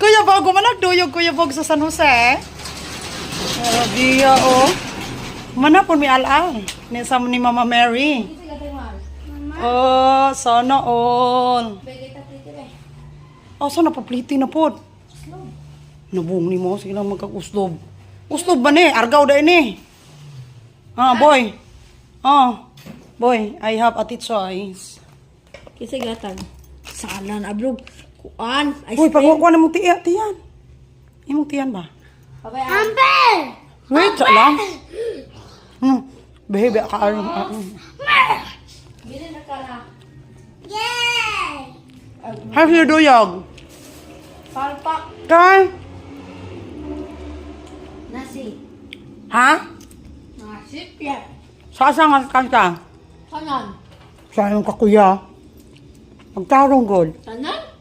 Kuya Bog, managduyog Kuya Bog sa San Jose. Oh, diya oh. Mana po mi al-al ni sa ni Mama Mary. Oh, sana all. Oh, sana papliti na pod. Nabung ni mo, sige lang magkag-uslob. Uslob ba ni? Argaw da ini. Ah, boy. Oh, boy, I have a choice. Kinsa gatag? Salan ablog. Kuan. Ice Uy, cream. pagkukuha na mong tiyan. Tiyan. Imong tiyan ba? Amber! Wait, sa lang. Behebe ka aron. Ah. Bili na ka na. Yay! Have you duyog? Palpak. Kay? Nasi. Ha? Nasi piya. Sa asa nga kanta? Tanan. Sa imong kakuya. Magtarong god. Tanan?